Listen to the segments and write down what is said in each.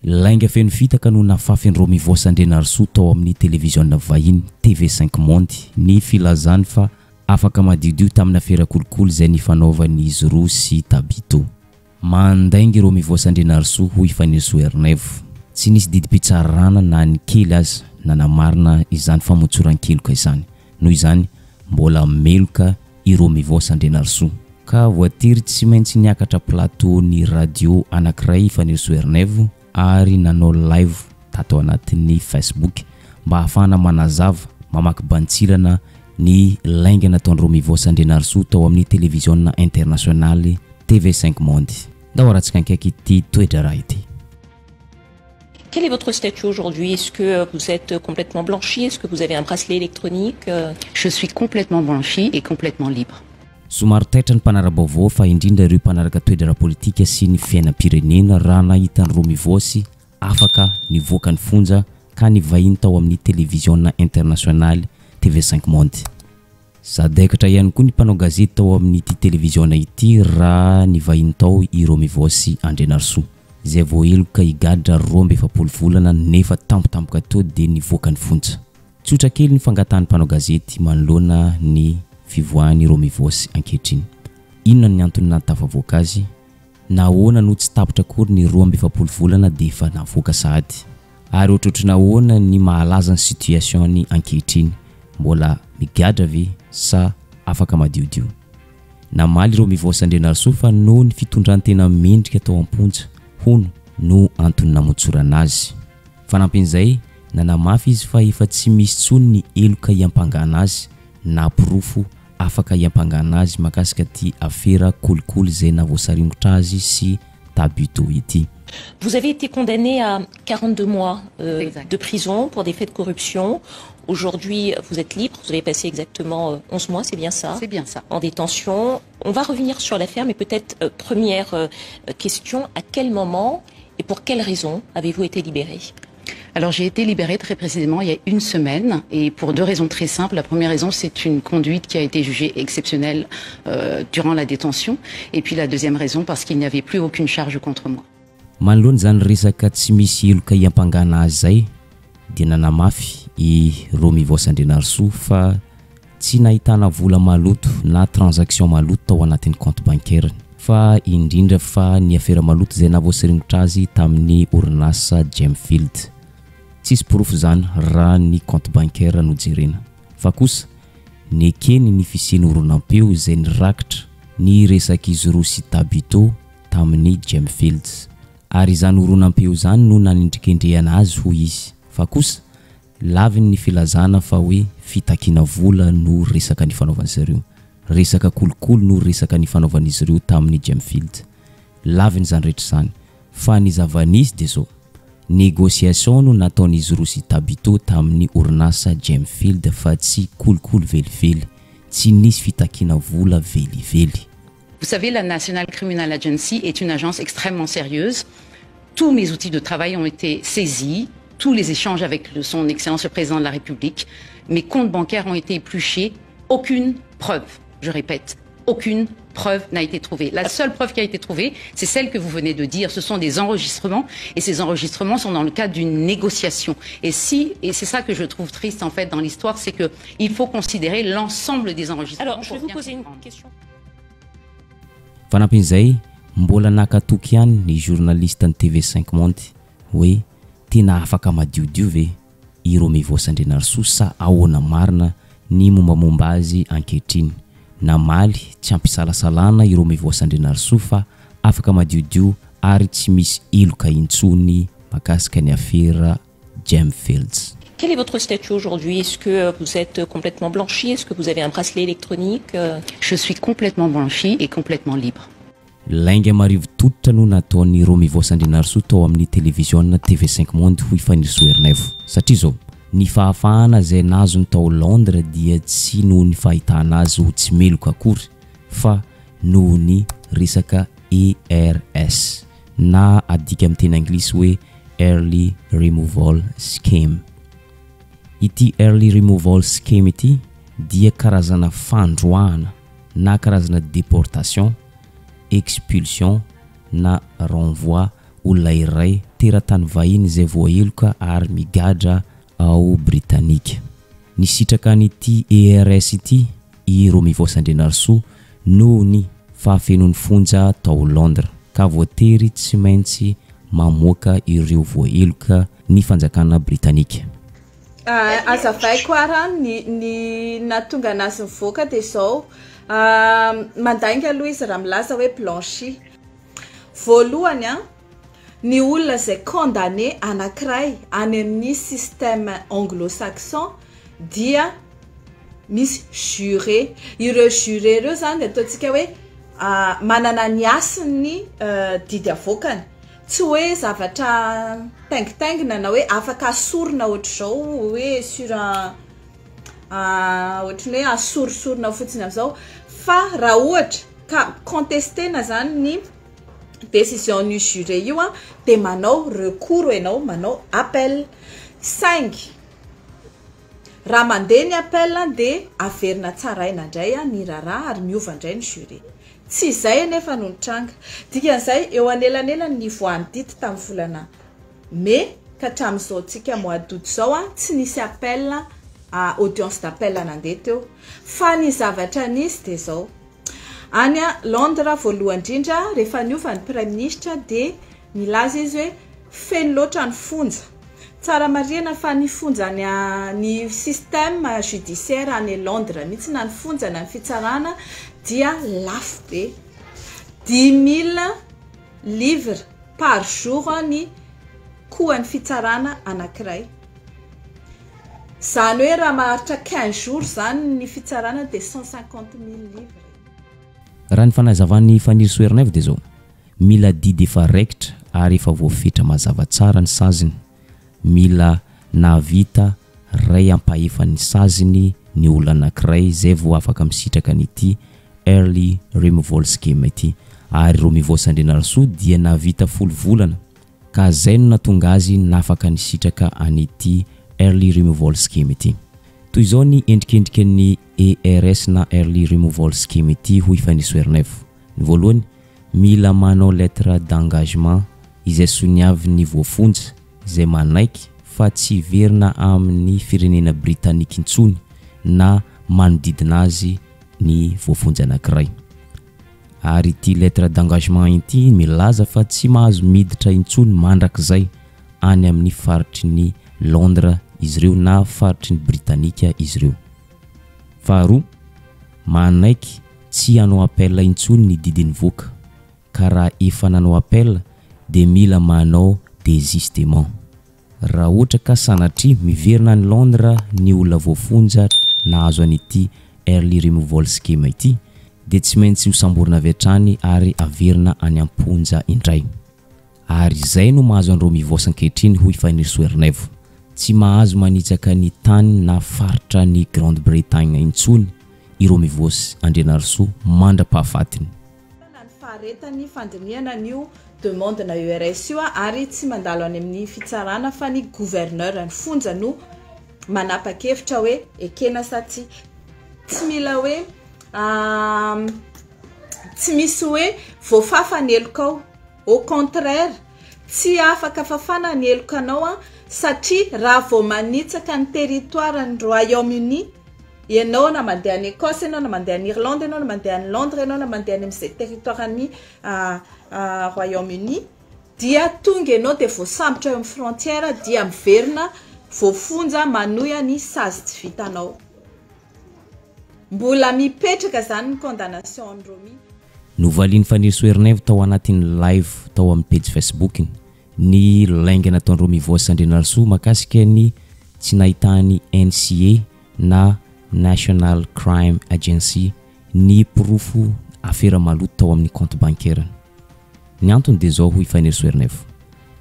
Lainga feno fitaka no nafafin'i Romivosa Andrianarisoa tao amin'ny televiziona vahiny TV Cinq Monde ny filazany fa afaka madiodio tamina afera kolikoly izay nifanaovan'izy roa sy Tabito. Mandainga i Romivosa Andrianarisoa hoy Fanirisoa Ernaivo. Tsy nisy didim-pitsarana na ny kely aza nanamarina izany famotsoran-keloka izany. Noho izany, mbola meloka i Romivosa Andrianarisoa. Ka voatery tsy maintsy niakatra plateau ny radio anankiray i Fanirisoa Ernaivo ary nanao live tato anatin'ny Facebook mba hahafahana manazava, mamaky bantsilana ny lainga nataon'i Romivosa Andrianarisoa tao amin'ny televiziona internasionaly TV Cinq Monde. Ndao arahantsika akaiky ity toe-draharaha ity. Quel est votre statut aujourd'hui? Est-ce que vous êtes complètement blanchi? Est-ce que vous avez un bracelet électronique? Je suis complètement blanchi et complètement libre. Somary taitra ny mpanara-baovao fa indrindra ireo mpanaraka toe-draharaha politika sy ny fiainam-pirenena raha nahita an'i Romivoasy afaka nivoaka ny fonja ka nivahiny tao amin'ny televiziona internasionaly TV Cinq Monde. Sadaikatra ihany koa ny mpanao gazety tao amin'ity televiziona ity raha nivahiny tao i Romivoasy Andrianarisoa, izay voaheloka higadra 42 volana nefa tampotampoka teo dia nivoaka ny fonja. Tsotra kely ny fangatahan'ny mpanao gazety manoloana ny fivoahan'i Romivoasy ankehitriny. Inona ny antony nahatafavoaka azy? Nahoana no tsy tapitra akory ny 42 volana dia efa navoaka sahady? Ary ohatrohatry ny ahoana ny mahalaza ny situation-ny ankehitriny? Mbola migadra ve sa afaka madiodio? Namaly ireo Mivosa Andrianarisoa fa noho ny fitondran-tena mendrika tao am-ponja, hono, no antony namotsorana azy. Fanampin'izay, nanamafy izy fa efa tsy misy intsony ny heloka hiampangana azy na porofo afaka hiampangana azy mahakasika ity afera kolikoly izay nahavoasaringotra azy sy Tabuteau ity. Vous avez été condamné à 42 mois euh, de prison pour des faits de corruption. Aujourd'hui, vous êtes libre. Vous avez passé exactement 11 euh, mois, c'est bien ça? C'est bien ça. En détention. On va revenir sur l'affaire, mais peut-être euh, première euh, question, à quel moment et pour quelle raison avez-vous été libéré? Alors j'ai été libérée très précisément il y a une semaine et pour deux raisons très simples. La première raison, c'est une conduite qui a été jugée exceptionnelle euh, durant la détention. Et puis la deuxième raison, parce qu'il n'y avait plus aucune charge contre moi. Manoloana izany resaka tsy misy heloka hiampangana azy izay dia nanamafy i Romivosa Andrianarisoa fa tsy nahitana vola maloto na transaction maloto tao anatin'ny compte bancaire-ny fa indrindra fa ny afera maloto izay nahavoasiringotra azy tamin'ny orinasa Gemfield. Tsisy porofo izany raha ny compte bancaire no jerena. Fa kosa nekeny ny fisian'ny horonam-peo izay nirakitra ny resak'izy roa sy Tabito tamin'ny Gemfields. Ary izany horonam-peo izany no nanendrikendrehana azy hoy izy. Fa kosa Laviny ny filazana fa hoe fitakiana vola no resaka nifanaovan'izy ireo. Resaka kolikoly no resaka nifanaovan'izy ireo tamin'ny Gemfields. Laviny izany rehetra izany. Fa ny zava-nisy dia izao, négociation no nataon'izy roa sy Tabito tamin'ny orinasa Gemfield fa tsy kolikoly velively. Tsy nisy fitakiana vola velively. Vous savez, la National Criminal Agency est une agence extrêmement sérieuse. Tous mes outils de travail ont été saisis, tous les échanges avec son excellence le président de la République. Mes comptes bancaires ont été épluchés. Aucune preuve, je répète, aucune preuve n'a été trouvée. La seule preuve qui a été trouvée, c'est celle que vous venez de dire. Ce sont des enregistrements et ces enregistrements sont dans le cadre d'une négociation. Et si, et c'est ça que je trouve triste en fait dans l'histoire, c'est que il faut considérer l'ensemble des enregistrements. Alors, je vais vous poser une question. Fanampin'izay, mbola naka toky ihany ny journaliste ny TV Cinq Monde hoe tena afaka madiodio ve i Romivosa Andrianarisoa sa ahoana marina ny mombamomba azy ankehitriny. Namaly tsy am-pisalasalana i Romivosa Andrianarisoa fa afaka madiodio ary tsy misy heloka intsony mahakasika ny afera Gemfields. Quel est votre statut aujourd'hui? Est-ce que vous êtes complètement blanchi? Est-ce que vous avez un bracelet électronique? Je suis complètement blanchi et complètement libre. Lainga marivo tototra no nataon'i Romivosa Andrianarisoa tao amin'ny televiziona TV Cinq Monde hoy Fanirisoa Ernaivo. Satria izao, ny fahafahana izay nazony tao Londres dia tsy noho ny fahitana azy ho tsy meloka akory fa noho ny resaka ERS na adika amin'ny teny anglisy hoe Early Removal Scheme. Ity Early Removal Scheme ity dia karazana fandroahana na karazana déportation, expulsion na renvoi olona iray teratany vahiny izay voaheloka ary migadra ao Britanika. Nisitraka an'ity ERS ity i Romivosa Andrianarisoa noho ny fahafenoan'ny fonja tao Londres, ka voatery tsy maintsy mamoaka ireo voaheloka ny fanjakana britanika. Azavaiko ara ny ny nahatonga anazy nivoaka dia izao, mandainga aloha izy raha milaza hoe blanchi. Voalohany an, ny olona izay condamné anankiray any amin'ny système anglo-saxon dia misy juré. Ireo juré ireo izany dia ataontsika hoe manana ny hasiny ny didy avoakany. Tsy hoe zavatra taingitaingina na hoe afaka asorina ohatr'izao hoe sur un ohatran'ny hoe asorisorina fotsiny amin'izao fa raha ohatra ka contester-na izany ny décision-n'io juré io an, dia manao recours ianao, manao appel. Saingy raha mandeha ny appel dia averina tsaraina indray ny raharaha ary miova indray ny juré. Tsy izay anefa no nitranga. Dikan'izay, eo anelanelan'ny nivoahan'ny didy tamin'ny volana mey ka hatramin'izao tsika mois d'août izao, tsy nisy appel, audience d'appel nandeha teo. Fa ny zavatra nisy dia izao, any Londres voalohany indrindra, rehefa niova ny praiminisitra dia nilaza izy hoe feno loatra ny fonja. Tsara marihana fa ny fonja any ny système judiciaire any Londres mihitsy na ny fonja na ny fitsarana dia lafo be. 10 000 livres par jour ny coût-an'ny fitsarana anankiray. Izany hoe raha maharitra 15 jours izany ny fitsarana dia 150 000 livres. Raha ny fanazavan'i Fanirisoa Ernaivo dia izao, mila didy efa raikitra ary efa voafetra mazava tsara ny saziny, mila nahavita ray ampahefan'ny saziny ny olona anankiray izay vao afaka misitraka an'ity Early Removal Scheme ity, ary Romivosa Andrianarisoa dia nahavita 10 volana ka zay no nahatonga azy nafaka nisitraka an'ity Early Removal Scheme ity. Toy izao ny endrikendrikan'ny ERS na Early Removal Scheme ity hoy Fanirisoa Ernaivo. Ny voalohany, mila manao lettre d'engagement izay soniavin'ny voafonja izay manaiky fa tsy hiverina amin'ny firenena britanika intsony na manodidina azy ny voafonja anankiray. Ary ity lettre d'engagement ity milaza fa tsy mahazo miditra intsony mandrakizay any amin'ny faritry ny Londres izy ireo na faritry ny Britanika izy ireo. Faharoa, manaiky tsy hanao appel intsony ny didy nivoaka, ka raha efa nanao appel dia mila manao désistement. Raha ohatra ka sanatria miverina any Londres ny olona voafonja nahazo an'ity Early Removal Scheme ity dia tsy maintsy hosamborina avy hatrany ary averina any am-ponja indray. Ary izay no mahazo an'i Romivosa ankehitriny hoy Fanirisoa Ernaivo. Tsy mahazo manitsaka ny tany na faritra ny Grande-Bretagne intsony i Romivos Andrianarisoa mandra-pahafatiny. Na ny faharetan'ny fandinihana an'io demande na ERS io ary tsy mandalo any amin'ny fitsarana fa ny gouverneur ny fonja no manapa-kevitra hoe ekena sa tsia. Tsy mila hoe tsy misy hoe voafafa ny heloka ao. Au contraire, tsy afaka fafana ny heloka anao satria raha vao manitsaka ny territoire ny Royaume-Uni ianao na mandeha any Écosse ianao na mandeha any Irlande ianao na mandeha any Londres ianao na mandeha any amin'izay territoire ny Royaume-Uni dia tonga ianao dia voasambotra eo amin'ny frontière dia miverina voafonja manohy ny sazy tsy vitanao. Mbola mipetraka izany ny condamnation an'i Romy. Novalian'i Fanirisoa Ernaivo tao anatin'ny live tao amin'ny pejy Facebook-ny ny lainga nataon'i Romy Voos Andrianarisoa mahakasika ny tsy nahitan'ny NCA na National Crime Agency ny porofo afera maloto tao amin'ny compte bancaire-ny. Ny antony dia izao hoy Fanirisoa Ernaivo,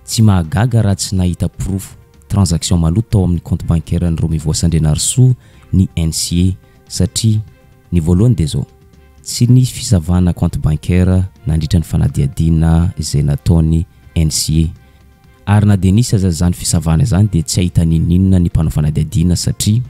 tsy mahagaga raha tsy nahita porofo transaction maloto tao amin'ny compte bancaire-n'i Romy Voos Andrianarisoa ny NCA satria ny voalohany dia izao, tsy nisy fisavana compte bancaire nandritra ny fanadihadiana izay nataon'ny NCA. Ary na dia nisy aza izany fisavana izany dia tsy hahita n'inon'inona ny mpanao fanadihadiana satria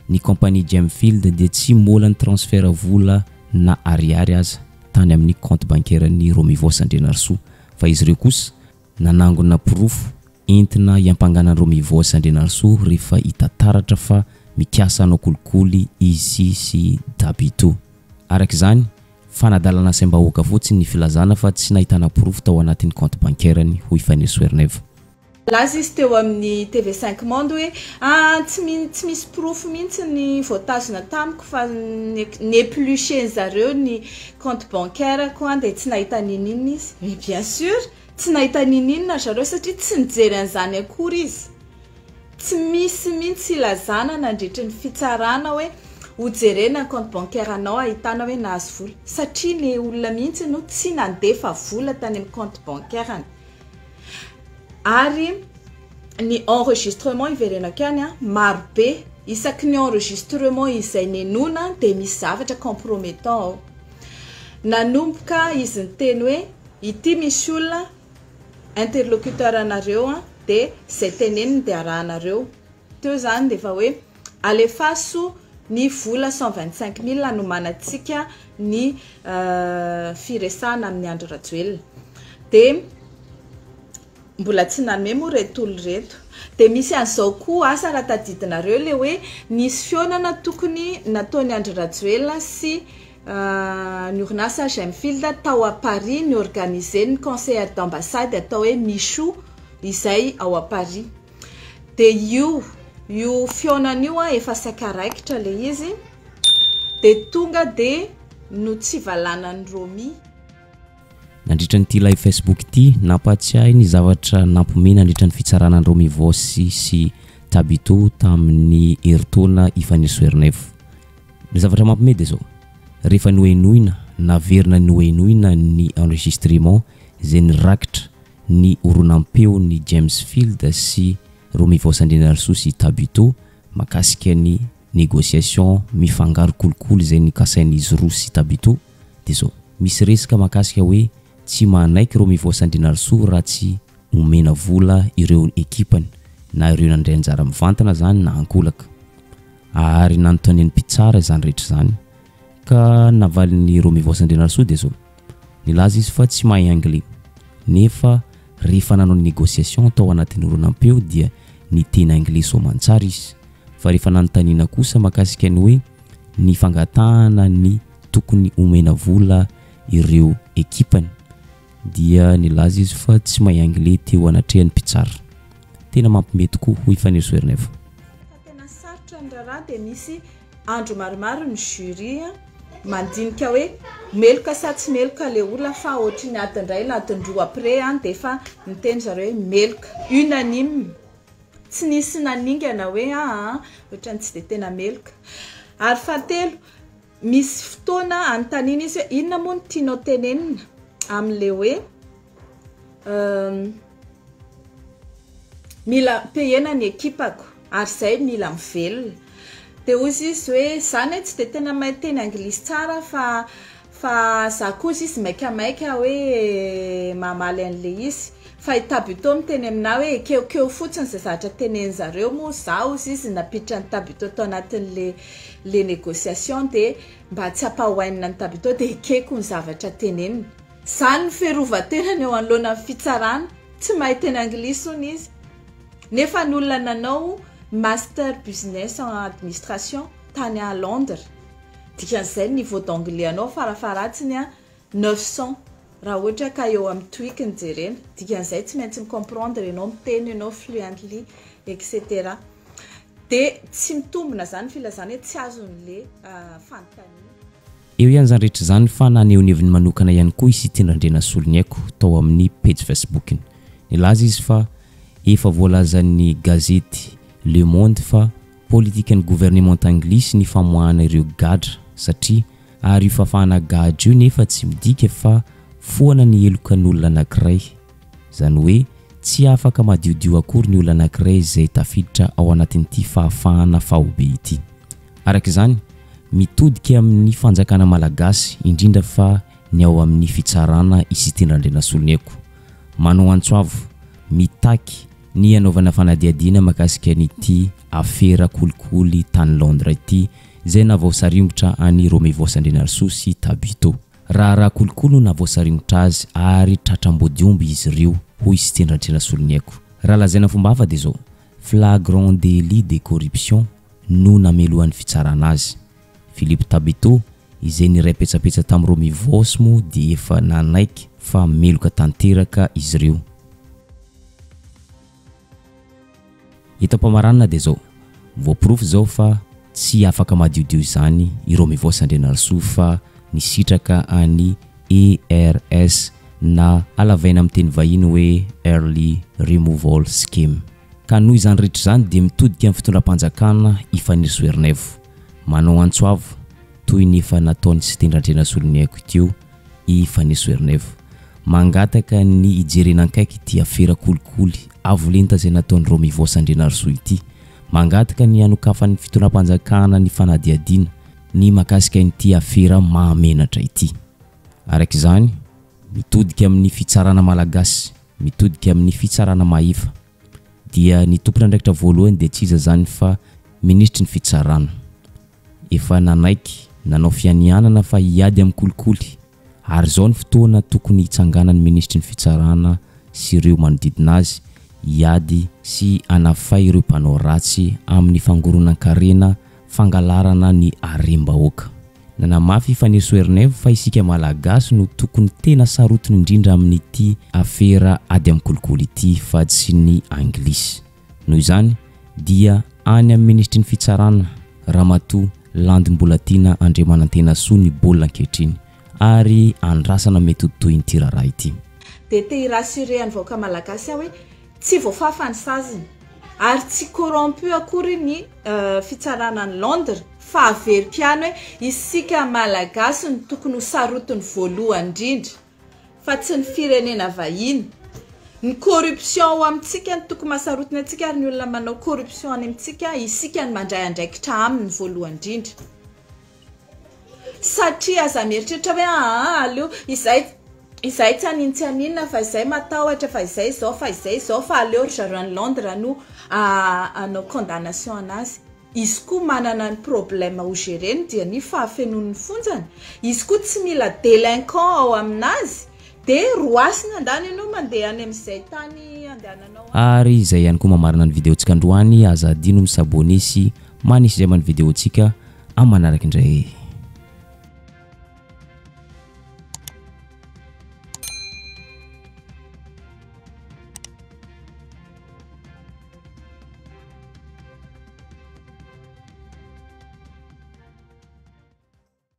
ny compagnie Gemfield dia tsy mbola ni-transfert vola na ariary aza tany amin'ny compte bancaire-n'i Romy Voos Andrianarisoa fa izy ireo kosa. Nanangona porofo entina hiampangana an'i Romy Voos Andrianarisoa rehefa hita taratra fa mikasa hanao kolikoly izy sy Dabito. Araka izany, fanadalana saim-bahoaka fotsiny ny filazana fa tsy nahitana porofo tao anatin'ny compte bancaire-ny, hoy Fanirisoa Ernaivo. Nilaza izy teo amin'ny TV cinq monde hoe ah tsy tsy misy porofo mihitsy ny voatazona tamiko fa ni-éplucher-ny zareo ny compte bancaire-ko an dia tsy nahita n'inon'inona izy. Mais bien sûr, tsy nahita n'inon'inona ry zareo satria tsy nijery an'izany akory izy. Tsy misy mihitsy ilazana nandritry ny fitsarana hoe hojerena ny compte bancaire-nao ahitana hoe nahazo vola satria ny olona mihitsy no tsy nandefa vola tany amin'ny compte bancaire-ny. Ary ny enregistrement iverenako ihany an, maro be, isaky ny enregistrement izay nenoina dia misy zavatra compromettant ao. Nanomboka izy niteny hoe ity misy olona interlocuteur anareo an, dia izay teneniny dia arahanareo. Teo izany dia efa hoe alefaso ny vola 125 mille hanomanantsika ny firesahana amin'i Andry Rajoelina. Dia mbola tsy nanome moa ireto olona ireto. Dia misy an'izao koa, asa raha tadidinareo ilay hoe nisy fihaonana tokony nataon'i Andry Rajoelina sy ny orinasa Gemfield tao à Paris ni-organiser-n'ny conseillère d'ambassade atao hoe Michou izay ao à Paris. Dia io io fihaonana io an, efa saika raikitra ilay izy, dia tonga dia notsivalanan'i Romy. Nandritra an'ity live Facebook ity, nampahatsiahy ny zavatra nampiomehy nandritra ny fitsarana an'i Romy Voos sy Tabito tamin'ny herintaona i Fanirisoa Ernaivo. Ny zavatra mampiomehy dia izao, rehefa nohenoina, naverina nohenoina ny enregistrement izay nirakitra ny horonam-peon'i James Field sy Romy Voos Andrianarisoa sy Tabito mahakasika ny négociation mifangaro kolikoly izay nikasain'izy roa sy Tabito dia izao, misy resaka mahakasika hoe tsy manaiky Romy Voos Andrianarisoa raha tsy omena vola ireo ekipany na ireo nandray anjara mivantana izany na ankolaka ary nanontanian'ny mpitsara izany rehetra izany ka navalin'i Romy Voos Andrianarisoa dia izao, Nilaza izy fa tsy mahay anglais. Nefa rehefa nanao négociation tao anatin'ny horonam-peo dia niteny anglais soamantsara izy. Fa rehefa nanontaniana kosa makasika ny hoe ny fangatahana ny tokony omena vola ireo ekipany dia nilaza izy fa tsy mahay anglais teo anatrehan'ny mpitsara. Tena mampime tokoa hoy Fanirisoa Ernaivo. Fa tena sarotra ny raharaha dia misy Andro maromaro ny jury mandinika hoe meloka sa tsy meloka le olona fa ohatry ny adiny iray na adiny roa après any dia efa miteny zareo hoe meloka, unanime, tsy nisy naningana hoe aa ohatran'ny tsy dia tena meloka. Ary fahatelo, misy fotoana anontaniana izy hoe inona moa no tianao tenenina amin'ilay hoe Mila payena ny ekipako ary zay mila mivelona. De hozy izy hoe za ne tsy de tena mahay teny anglisy tsara fa fa za koa hozy izy maikamaika hoe mamaly an'le izy. Fa i Tabuteau miteny aminah hoe ekeokeo fotsiny ze zavatra tenenin-zareo moa za hozy izy nampiditra an'i Tabuteau tao anatin'le le négociation de mba tsy hampahoainina an'i Tabuteau de ekeko ny zavatra teneniny. Zany ny fiarovan-tenany eo anoloana ny fitsarana, tsy mahay teny anglisy hono izy, nefa ny olona nanao master business en administration tany à Londres, dikan'izay ny niveau d'anglais anao farafaharatsiny a 900 raha ohatra ka eo amin'ny TOEIC no jerena, dikan'izay tsy maintsy mi-comprendre ianao, miteny ianao fluently etc. Dia tsy mitombina zany filazana hoe tsy azon'le fanontaniana. Eo ihany izany rehetra izany fa naneho ny heviny manokana ihany koa i Siteny Randrianasoloniaiko tao amin'ny pejy Facebook-ny. Nilaza izy fa efa voalazan'ny gazety Le Monde fa politikan'ny governemanta anglisy ny famoahana ireo gadra satria ary io fahafahana gadra io nefa tsy midika fa foana ny heloka ny olona anankiray. Izany hoe tsy afaka madiodio akory ny olona anankiray izay tafiditra ao anatin'ity fahafahana faobe ity. Araka izany, mitodika amin'ny fanjakana malagasy, indrindra fa ny ao amin'ny fitsarana i Siteny Randrianasoloniaiko. Manao antso avo, mitaky ny hanaovana fanadihadiana mahakasika an'ity afera kolikoly tany Londres ity, izay nahavoasaringotra an'i Romy Voos Andrianarisoa sy Tabito. Raharaha kolikoly no nahavoasaringotra azy ary tratra ambodiomby izy ireo, hoy i Siteny Randrianasoloniaiko. Raha lazaina fomba hafa dia izao, flagrant délit de corruption no namelohan'ny fitsarana azy. Philippe Tabuteau, izay niray petsapetsa tamin'i Romy Voos moa dia efa nanaiky fa meloka tanteraka izy ireo. Eto am-pamaranana dia izao, voaporofo izao fa tsy afaka madiodio izany i Romy Voos Andrianarisoa fa nisitraka an'i ERS na halavaina amin'ny teny vahiny hoe Early Removal Scheme. Ka noho izany rehetra izany dia mitodika amin'ny fitondram-panjakana i Fanirisoa Ernaivo. Manao antso avo, toy ny efa nataon'i Siteny Randrianasoloniaiko teo i Fanirisoa Ernaivo. Mangataka ny hijerena ankaiky ity afera kolikoly avo lenta izay nataon'i Romy Voos Andrianarisoa ity. Mangataka ny hanokafan'ny fitondram-panjakana ny fanadihadiana ny mahakasika ity afera mahamenatra ity. Araka izany, mitodika amin'ny fitsarana malagasy, mitodika amin'ny fitsarana mahefa. Dia ny tompon'andraikitra voalohany dia tsy iza izany fa minisitry ny fitsarana. Efa nanaiky, nanao fianianana fa hiady amin'ny kolikoly ary izao ny fotoana tokony hitsanganan'ny minisitry ny fitsarana sy ireo manodidina azy hiady sy hanafay ireo mpanao ratsy amin'ny fangoronan-karena fangalarana ny harem-bahoaka. Nanamafy i Fanirisoa Ernaivo fa isika Malagasy no tokony tena sarotiny indrindra amin'ity afera ady amin'ny kolikoly ity fa tsy ny Anglisy. Noho izany dia any amin'ny minisitry ny fitsarana, Ramatoa Landy Mbolatiana Andriamanantenasoa ny baolina ankehitriny ary andrasana mety ho tohin'ity raharaha ity. Dia te hi-rassurer ny vahoaka Malagasy aho hoe tsy voafafa ny saziny ary tsy corrompu akory ny fitsarana any Londres fa averiko ihany hoe isika Malagasy no tokony ho sarotiny voalohany indrindra fa tsy ny firenena vahiny. Ny corruption ao amintsika no tokony mahasarotiny antsika ary ny olona manao corruption any amintsika isika no mandray andraikitra aminy voalohany indrindra. Satria aza mieritreritra hoe aa aleo izay izay tsy hanin tsy haninona fa izay matahotra fa izay izao fa izay izao fa aleo ry zareo any Londres no hanao condamnation anazy. Izy koa manana ny problème ho gérer-ny dia ny fahafenoan'ny fonjany. Izy koa tsy mila délinquant ao aminazy dia roasina andany ianao mandeha any amin'izay tany andehananao any. Ary izay ihany koa mamarana ny vidéo-tsika androany, aza adino mi-s'abonner sy manisy j'aime ny vidéo-tsika amin'ny manaraka indray.